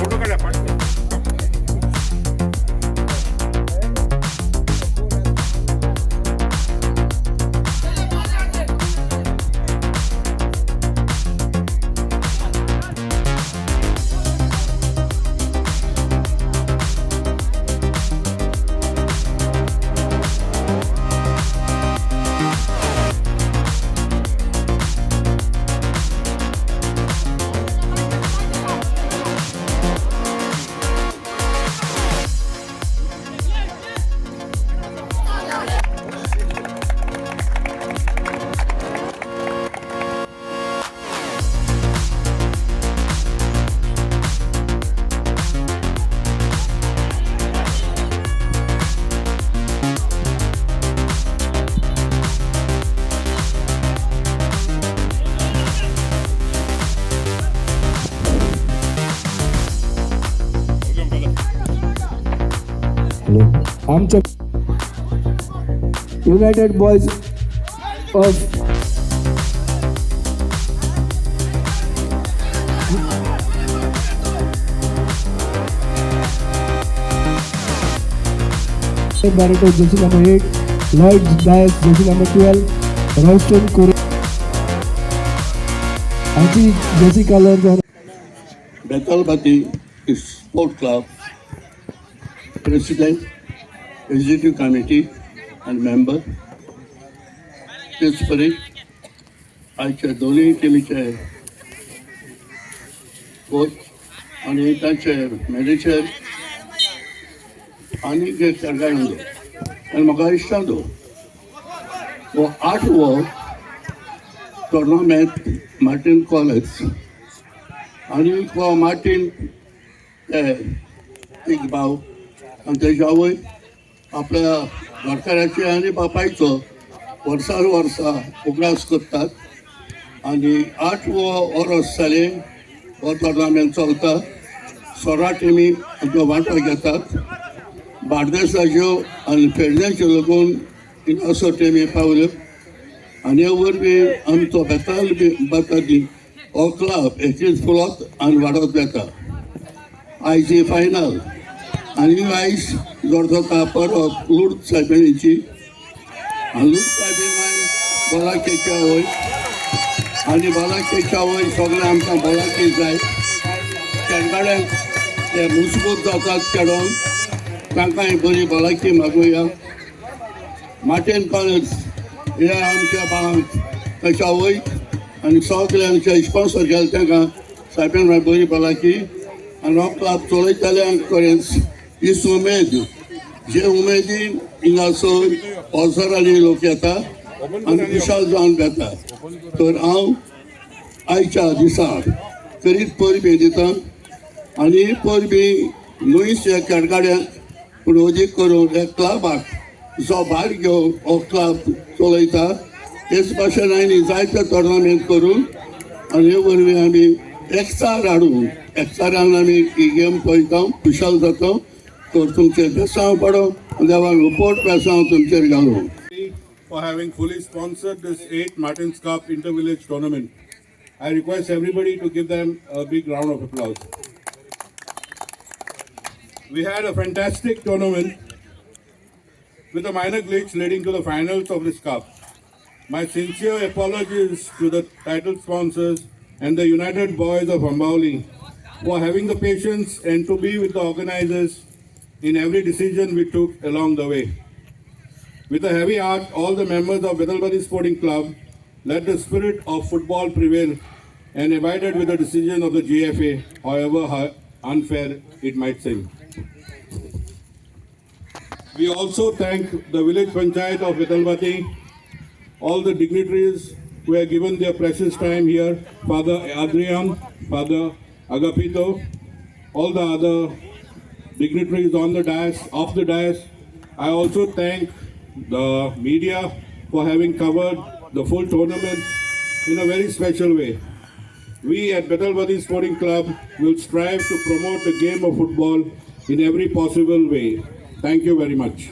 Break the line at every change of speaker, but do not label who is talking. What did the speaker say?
Photo काढा.
Hello, आमच्या United boys of Barreto, jersey number 8, Lloyd Dias, jersey number 12, Royston Kore हाची jersey colour.
Betalbatim sport club president, executive committee आनी member, तेच परी आयच्या दोनूय टिमीचे कोच आनी तांचे मॅनेजर आनी एक खेळगडे. आनी म्हाका दिसता तो हो आठवो टोर्नामेंट मार्टीन कॉलेज आनी हो मार्टीन ते एक भाव आनी तेजी आवय आपल्या घरकाराचे आनी बापायचो वर्सान वर्सां उगडास करतात आनी आठवो वर्स जालें हो टोर्नामेंट चलता. 16 टिमी हाचो वांटो घेतात. बार्देसाच्यो आनी पेडण्याच्यो लागून असो टिमी पावल्यो आनी हे वरवीं आमचो बेताल बातादी हो क्लब एकच फुलत आनी वाडत वता. आयज ही फायनल आनी आयज जोडता परत लूर्द सायबिणीची आनी लूर्द सायबीण मागीर भलायकेच्या वयर आनी भलायकेच्या वयर सगळें आमकां भलायकी जाय. खेळगड्यांक ते मजबूत जातात खेळोन, तांकांय बरी भलायकी मागुया. मार्टीन कॉलेज हे आमच्या भावांक ताच्या वयक आनी सगळ्यांचे स्पॉन्सर केले, तांकां सायबीण मागीर बरी भलायकी आनी हो क्लब चलयतल्यांक कडेन हीच उमेद, जे उमेदीन हिंगासर हजारांनी लोक येता आनी खुशाल जावन वेता. तर हांव आयच्या दिसा करीत परबी दिता आनी ही परबी न्हूच ह्या खेळगड्यांक, पूण अदीक करून ह्या क्लबाक जो भार घेवन हो क्लब चलयता. तेच भाशेन आनी जायते टोर्नामेंट करून आनी हे वरवीं आमी एकचार हाडून एकचारान आमी ही गेम पळयता, खुशाल जाता. तर तुमचेर बेसांव पडो, देवान उपट बेसांव तुमचेर घालूं.
For having fully sponsored this 8 Martin's Cup Inter-Village Tournament. I request everybody to give them a big round of applause. We had a fantastic tournament with a minor glitch leading to the finals of this cup. My sincere apologies to the title sponsors and the United Boys of Ambavali for having the patience and to be with the organizers in every decision we took along the way. With a heavy heart, all the members of Betalbatim Sporting Club let the spirit of football prevail and abided with the decision of the GFA, however unfair it might seem. We also thank the village panchayat of Betalbatim, all the dignitaries who have given their precious time here, Father Adrian, Father Agapito, all the other dignitaries on the dais, off the dais. I also thank the media for having covered the full tournament in a very special way. We at Betalbatim Sporting Club will strive to promote the game of football in every possible way. Thank you very much.